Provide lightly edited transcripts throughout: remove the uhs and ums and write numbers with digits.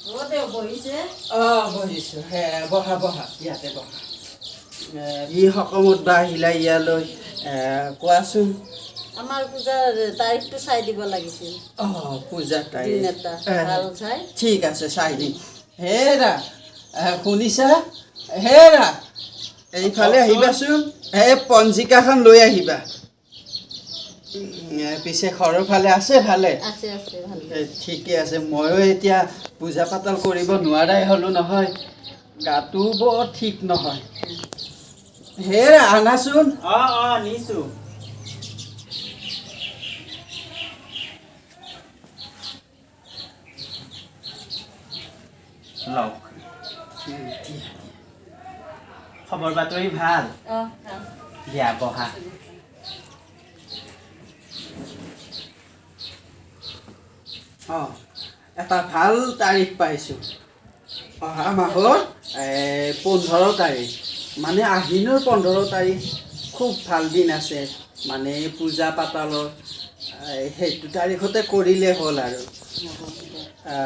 অ' দেউ বহিছে। অঁ, বহিছোঁ। হে, বহা বহা, ইয়াতে বহা। কি সকামত বা আহিলা ইয়ালৈ, কোৱাচোন। আমাৰ পূজাৰ তাৰিখটো চাই দিব লাগিছিল। অঁ, পূজাৰ তাৰিখ। দিন এটা ভাল চাই। ঠিক আছে, চাই দিম। হেৰা, শুনিছা? হেৰা, এইফালে আহিবাচোন। এই পঞ্জিকাখন লৈ আহিবা। পিছে ঘৰৰ ফালে আছে ভালে? আছে আছে, ভালে। ঠিকে আছে। ময়ো এতিয়া পূজা পাতল কৰিব নোৱাৰাই হ'লো নহয়, গাটো বৰ ঠিক নহয়। হেৰা, আনাচোন। অঁ অঁ, নিছোঁ। লওক। খবৰ বাতৰি ভাল? অঁ, ভাল। দিয়া, বহা। অঁ, এটা ভাল তাৰিখ পাইছোঁ। অহা মাহৰ 15 তাৰিখ, মানে আহিনৰ 15 তাৰিখ খুব ভাল দিন আছে, মানে পূজা পাতলৰ। সেইটো তাৰিখতে কৰিলে হ'ল আৰু।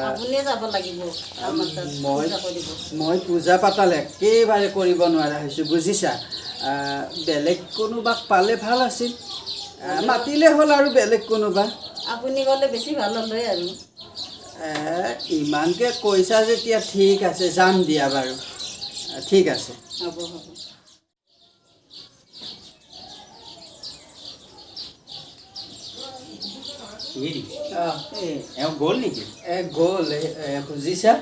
আপুনিয়ে যাব লাগিব আমাৰ তাত মই পূজা কৰিব। মই পূজা পাতল একেবাৰে কৰিব নোৱাৰা হৈছোঁ, বুজিছা। বেলেগ কোনোবাক পালে ভাল আছিল। মাতিলে হ'ল আৰু বেলেগ কোনোবা। আপুনি গ'লে বেছি ভাল হ'ল হয় আৰু। ইমানকৈ কৈছা যেতিয়া ঠিক আছে, যাম দিয়া বাৰু। ঠিক আছে। হ'ব হ'ব। হেৰি, অঁ। এই এওঁ গ'ল নেকি? গ'ল। বুজিছা,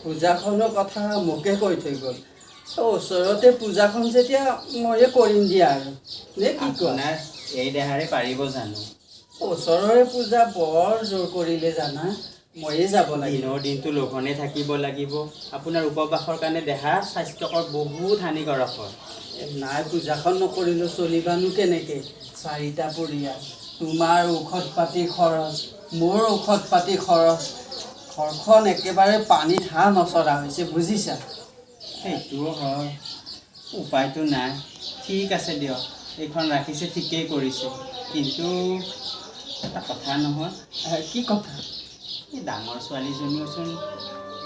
পূজাখনৰ কথা মোকে কৈ থৈ গ'ল। ওচৰতে পূজাখন যেতিয়া ময়ে কৰিম দিয়া আৰু, নে কি কোৱা? আপোনাৰ এই দেহাৰে পাৰিব জানো? ওচৰৰে পূজা, বৰ জোৰ কৰিলে জানা, ময়ে যাব লাগিব। দিনৰ দিনটো লঘোণে থাকিব লাগিব। আপোনাৰ উপবাসৰ কাৰণে দেহা স্বাস্থ্যকৰ বহুত হানিকাৰক হয়। নাই, পূজাখন নকৰিলেও চলিবানো কেনেকে? চাৰিটা পৰিয়াল, তোমাৰ ঔষধ পাতি খৰচ, মোৰ ঔষধ পাতি খৰচ, ঘৰখন একেবাৰে পানীত হাঁহ নচৰা হৈছে, বুজিছা। সেইটোও হয়, উপায়তো নাই। ঠিক আছে দিয়ক, এইখন ৰাখিছে ঠিকেই কৰিছে। কিন্তু এটা কথা নহয়। কি কথা? এই ডাঙৰ ছোৱালীজনীওচোন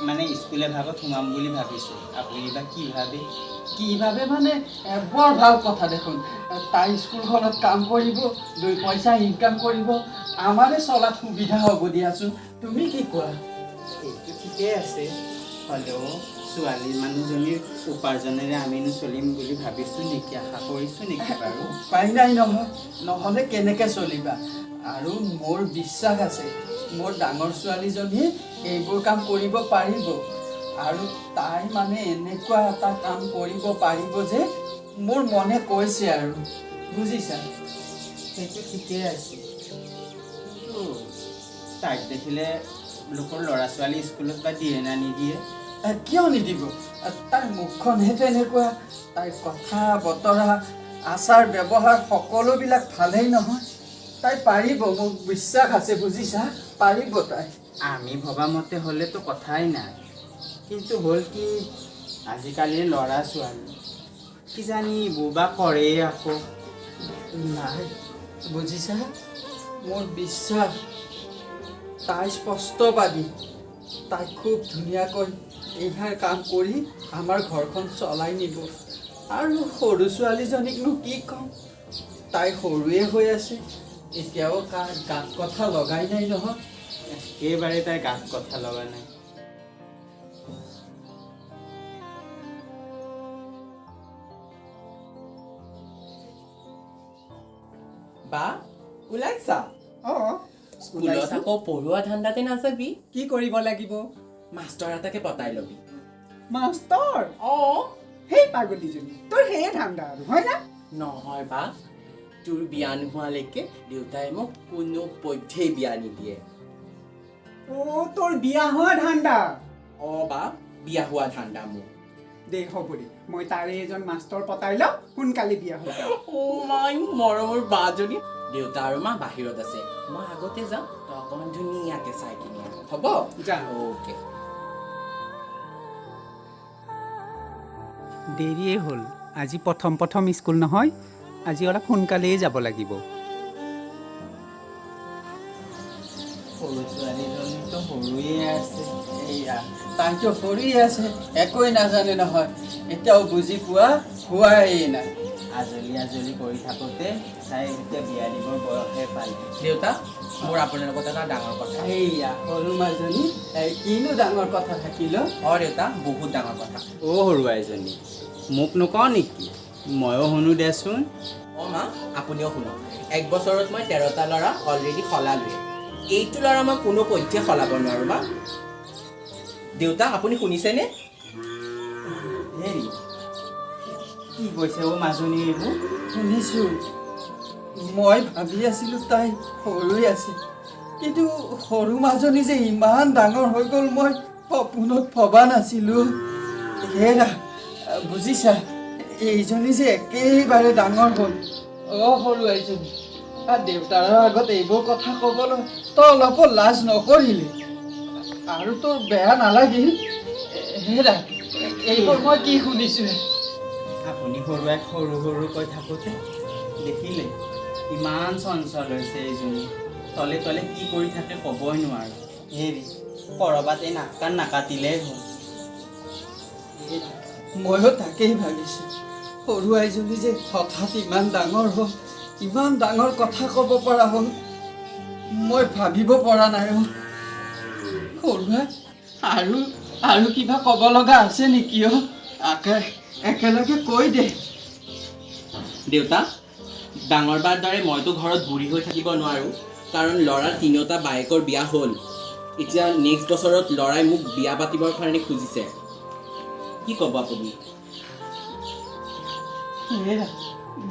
মানে স্কুলীয়া ভাগত সোমাম বুলি ভাবিছে, আপুনি বা কি ভাবে? কি ভাবে মানে, বৰ ভাল কথা দেখোন। তাই স্কুলখনত কাম কৰিব, দুই পইচা ইনকাম কৰিব, আমাৰে চলাত সুবিধা হ'ব দিয়াচোন। তুমি কি কোৱা? এইটো ঠিকেই আছে, হ'লেও ছোৱালী মানুহজনীৰ উপাৰ্জনেৰে আমিনো চলিম বুলি ভাবিছোঁ নেকি, আশা কৰিছোঁ নেকি বাৰু? উপায় নাই নহয়, নহ'লে কেনেকৈ চলিবা? আৰু মোৰ বিশ্বাস আছে, মোৰ ডাঙৰ ছোৱালীজনীয়ে এইবোৰ কাম কৰিব পাৰিব। আৰু তাই মানে এনেকুৱা এটা কাম কৰিব পাৰিব যে মোৰ মনে কৈছে আৰু, বুজিছা। সেইটো ঠিকেই আছে, কিন্তু তাইক দেখিলে লোকৰ ল'ৰা ছোৱালী স্কুলত বা দিয়ে না নিদিয়ে? কিয় নিদিব? তাইৰ মুখখনহে তেনেকুৱা, তাইৰ কথা বতৰা, আচাৰ ব্যৱহাৰ সকলোবিলাক ভালেই নহয়। তাই পাৰিব, মোক বিশ্বাস আছে, বুজিছা, পাৰিব তাই। আমি ভবা মতে হ'লেতো কথাই নাই, কিন্তু হ'ল কি, আজিকালিৰ ল'ৰা ছোৱালী কিজানি বোবা কৰেই আকৌ। নাই, বুজিছা, মোৰ বিশ্বাস তাই স্পষ্টবাদী। তাই খুব ধুনীয়াকৈ এইহাৰ কাম কৰি আমাৰ ঘৰখন চলাই নিব। আৰু সৰু ছোৱালীজনীকনো কি ক'ম, তাই সৰুৱে হৈ আছে, এতিয়াও কাৰ গাত কথা লগাই নাই নহয়। একেবাৰে তাই গাত কথা লগা নাই। বা, ওলাইছা? অঁ। স্কুলত আকৌ পঢ়োৱা ধান্দাতে নাযাবি। কি কৰিব লাগিব? মাষ্টৰ এটাকে পতাই ল'বি। মাষ্টৰ? অঁ। সেই পাগলীজনী, তোৰ সেয়ে ধান্দা আৰু, হয় না? নহয় বা, তোৰ বিয়া নোহোৱালৈকে দেউতাই মোক কোনো পধ্যেই বিয়া নিদিয়ে। অ', তোৰ বিয়া হোৱা ধান্দা? অঁ বা, বিয়া হোৱা ধান্দা মোৰ। দে, হ'ব দে, মই তাৰে এজন মাষ্টৰ পতাই লওঁ, সোনকালে বিয়া হৈ যাম। অ' মাই মৰমৰ বাজনী, দেউতা আৰু মা বাহিৰত আছে, মই আগতে যাম, তই অকণমান ধুনীয়াকে চাই কিনি আহ, হ'ব? যা। অ'কে। দেৰিয়ে হ'ল আজি, প্ৰথম প্ৰথম স্কুল নহয়, আজি অলপ সোনকালেই যাব লাগিব। সৰু ছোৱালীজনীতো সৰুৱে আছে, এইয়া তাইতো সৰি আছে, একোৱেই নাজানে নহয়, এতিয়াও বুজি পোৱা হোৱাই নাই। আজলি আজলি কৰি থাকোঁতে তাই এতিয়া বিয়া দিবৰ বয়সে পালে। দেউতা, মোৰ আপোনাৰ লগত এটা ডাঙৰ কথা। এইয়া সৰু মাজনী, এই কিনো ডাঙৰ কথা থাকিল? অঁ দেউতা, বহুত ডাঙৰ কথা। অ' সৰু আইজনী, মোক নকওঁ নেকি? ময়ো শুনো দেচোন। অঁ মা, আপুনিও শুনক। এক বছৰত মই 13টা ল'ৰা অলৰেডি সলালোৱে। এইটো ল'ৰা মই কোনো পধ্যে সলাব নোৱাৰোঁ মা। দেউতা, আপুনি শুনিছেনে? হেৰি, কি কৈছে অ' মাজনী এইবোৰ? শুনিছোঁ। মই ভাবি আছিলোঁ তাই সৰুই আছে, কিন্তু সৰু মাজনী যে ইমান ডাঙৰ হৈ গ'ল মই সপোনত ভবা নাছিলোঁ। হেৰা বুজিছা, এইজনী যে একেবাৰে ডাঙৰ হ'ল। অ' সৰু আইজনী, দেউতাৰৰ আগত এইবোৰ কথা ক'বলৈ তই অলপো লাজ নকৰিলি আৰু তোৰ বেয়া নালাগিল? হেৰা, এইবোৰ মই কি শুনিছোঁ? আপুনি সৰুৱাই সৰু সৰু কৈ থাকোঁতে দেখিলে ইমান চঞ্চল হৈছে এইজনী, তলে তলে কি কৰি থাকে ক'বই নোৱাৰোঁ। হেৰি, ক'ৰবাত এই নাক কাণ নাকাটিলেই হ'ল। ময়ো তাকেই ভাবিছোঁ, সৰু আইজনী যে হঠাৎ ইমান ডাঙৰ হ'ল, ইমান ডাঙৰ কথা ক'ব পৰা হ'ল, মই ভাবিব পৰা নাই। অ' সৰুৱাই, আৰু আৰু কিবা ক'ব লগা আছে নেকি? অ' একেলগে কৈ দে। দেউতা, ডাঙৰ বাৰ দৰে মইতো ঘৰত বুঢ়ী হৈ থাকিব নোৱাৰোঁ, কাৰণ ল'ৰাৰ 3টা বায়েকৰ বিয়া হ'ল। এতিয়া নেক্সট বছৰত ল'ৰাই মোক বিয়া পাতিবৰ কাৰণে খুজিছে। কি ক'ব আপুনি?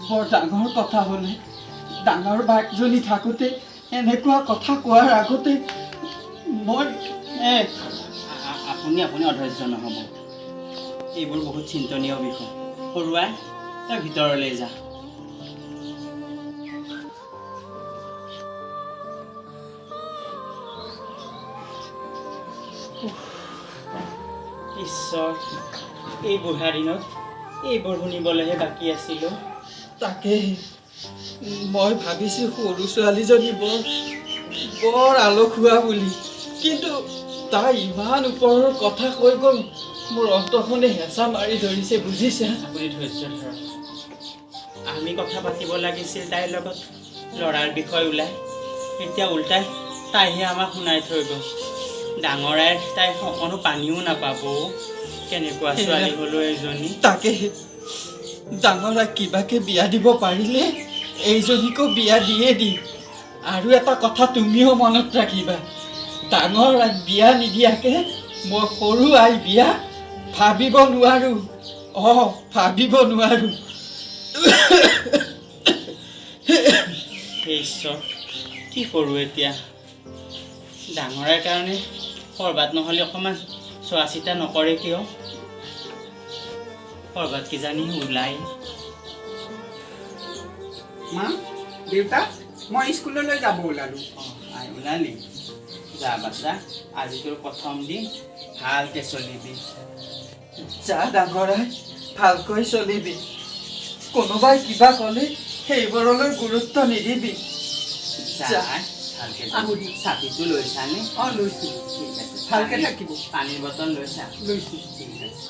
বৰ ডাঙৰ কথা হ'লে, ডাঙৰ বায়েকজনী থাকোঁতে এনেকুৱা কথা কোৱাৰ আগতে মই আপুনি আপুনি অধৈৰ্য নহ'ব, এইবোৰ বহুত চিন্তনীয় বিষয়। সৰুৱাই, তই ভিতৰলৈ যা। ঈশ্বৰ, এই বুঢ়া দিনত এইবোৰ শুনিবলৈহে বাকী আছিলোঁ। তাকে মই ভাবিছোঁ সৰু ছোৱালীজনী বৰ বৰ আলসুৱা বুলি, কিন্তু তাই ইমান ওপৰৰ কথা কৈ গ'ল, মোৰ অন্তৰখনে হেঁচা মাৰি ধৰিছে বুজিছা। আপুনি ধৈৰ্য ধৰক, আমি কথা পাতিব লাগিছিল তাইৰ লগত, ল'ৰাৰ বিষয় ওলাই এতিয়া ওল্টাই তাইহে আমাক শুনাই থৈ গ'ল। ডাঙৰাই তাই অকণো পানীও নাপাব, কেনেকুৱা ছোৱালী হ'লো এইজনী। তাকে ডাঙৰাই কিবাকে বিয়া দিব পাৰিলে এইজনীকো বিয়া দিয়ে দিম। আৰু এটা কথা তুমিও মনত ৰাখিবা, ডাঙৰ আইক বিয়া নিদিয়াকে মই সৰু আই বিয়া ভাবিব নোৱাৰোঁ। অঁ, ভাবিব নোৱাৰোঁ। ঈশ্বৰ, কি কৰোঁ এতিয়া? ডাঙৰাৰ কাৰণে ক'ৰবাত নহ'লে অকণমান চোৱা চিতা নকৰে কিয়? ক'ৰবাত কিজানি ওলায়। মা, দেউতা, মই স্কুললৈ যাব ওলালোঁ। অঁ, আই ওলালি? যা বাচ্চা, আজি তোৰ প্ৰথম দিন, ভালকৈ চলিবি। যা ডাঙৰাই, ভালকৈ চলিবি। কোনোবাই কিবা ক'লে সেইবোৰলৈ গুৰুত্ব নিদিবি। যা, ভালকৈ যাবি। ছাতিটো লৈছানে? অঁ, লৈছোঁ। ঠিক আছে, ভালকৈ থাকিব। পানীৰ বটল লৈছা? লৈছোঁ। ঠিক আছে।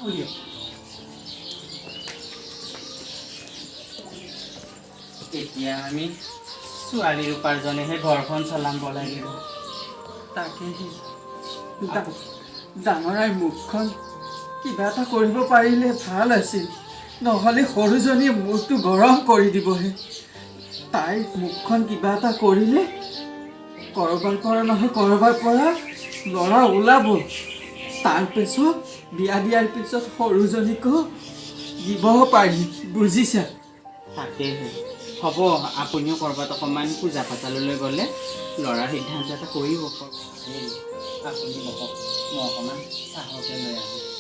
এতিয়া আমি ছোৱালীৰ উপাৰ্জনেহে ঘৰখন চলাব লাগিব। তাকেহে ডাঙৰাই মুখখন কিবা এটা কৰিব পাৰিলে ভাল আছিল, নহ'লে সৰুজনীয়ে মূৰটো গৰম কৰি দিবহে। তাইৰ মুখখন কিবা এটা কৰিলে ক'ৰবাৰ পৰা নহয় ক'ৰবাৰ পৰা ল'ৰা ওলাব। তাৰপিছত বিয়া দিয়াৰ পিছত সৰুজনীকো দিব পাৰি, বুজিছা? তাকেহে হ'ব, আপুনিও ক'ৰবাত অকণমান পূজা পাতললৈ গ'লে ল'ৰাৰ সিদ্ধান্ত এটা কৰিব। আপুনি বহক, মই অকণমান চাহকে লৈ আহোঁ।